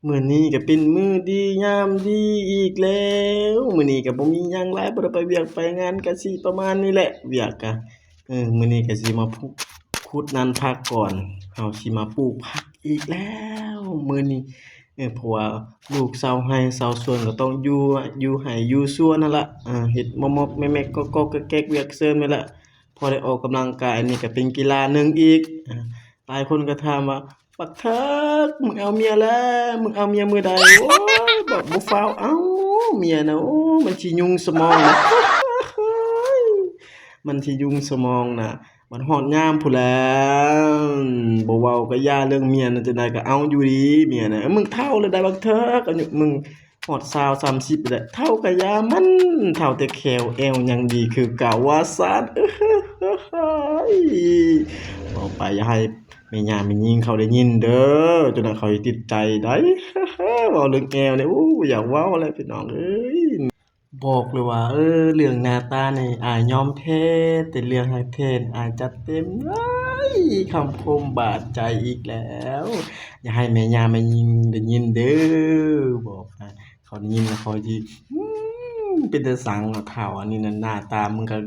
ມື້ນີ້ກໍເປັນມື້ດີຍາມດີອີກແລ້ວ. ມື້ນີ້ກໍບໍ່ມີຫຍັງຫຼາຍ, ບໍ່ໄດ້ໄປວຽກໄປງານ, ກໍຊິປະມານນີ້ແຫຼະ ວຽກກະ. ເອີ ມື້ນີ້ກໍຊິມາຜຸກ ຂຸດນັ້ນຜັກກ່ອນ, ເຮົາຊິມາປູກຜັກອີກແລ້ວມື້ນີ້. ເອີ ເພາະວ່າລູກຊາວໄຮ່ຊາວສວນກໍຕ້ອງຢູ່ ຢູ່ໄຮ່ຢູ່ສວນຫັ້ນລະ, ເຮັດມອກໆແມກໆກອກໆແກກໆ ວຽກເສີມນີ້ແຫຼະ, ພໍໄດ້ອອກກຳລັງກາຍ. ນີ້ກໍເປັນກິລາໜຶ່ງອີກ. ຫຼາຍຄົນກໍຖາມວ່າ ບັກເທີກ ມຶງເອົາເມຍແລ້ວ ມຶງເອົາເມຍມື້ໃດ? ໂອ້ຍ ບອກບໍ່ຟ້າວເອົາເມຍນະ, ໂອ້ ມັນຊິຫຍຸ້ງສະໝອງນະ ມັນຊິຫຍຸ້ງສະໝອງນະ. ມັນຮອດຍາມພຸ້ນແຫຼະ ບໍ່ເວົ້າກໍຢ່າເລື່ອງເມຍນະ, ຈັ່ງໃດກໍເອົາຢູ່ດີເມຍນະ. ມຶງເຖົ້າແລ້ວໃດ໋ບັກເທີກ, ອາຍຸມຶງຮອດຊາວ ສາມສິບແລ້ວ, ເຖົ້າກໍຢ່າມັນ, ເຖົ້າແຕ່ແຂ້ວແອວຍັງດີຄືເກົ່າວ່າຊັ້ນ. ເວົ້າໄປຢ່າໃຫ້ ແມ່ຍ່າແມ່ຍິງເຂົາໄດ້ຍິນເດີ, ຈົນວ່າເຂົາຊິຕິດໃຈໄດ໋ ເວົ້າເລື່ອງແອວນີ້. ໂອ້ ຢາກເວົ້າແຫຼະພີ່ນ້ອງເອີຍ. ບອກເລີຍວ່າ ເອີ ເລື່ອງໜ້າຕານີ້ອ້າຍຍອມແພ້, ແຕ່ເລື່ອງຮັກແທ້ນີ້ອ້າຍຈັດເຕັມ. ເອີຍ ຄຳຄົມບາດໃຈອີກແລ້ວ, ຢ່າໃຫ້ແມ່ຍ່າແມ່ຍິງໄດ້ຍິນເດີ. ບອກນະ ເຂົາໄດ້ຍິນແລ້ວເຂົາຊິ ອືມ ເປັນຕາຊັງເນາະ ເຖົ້າອັນນີ້ນະ, ໜ້າຕາມຶງກໍ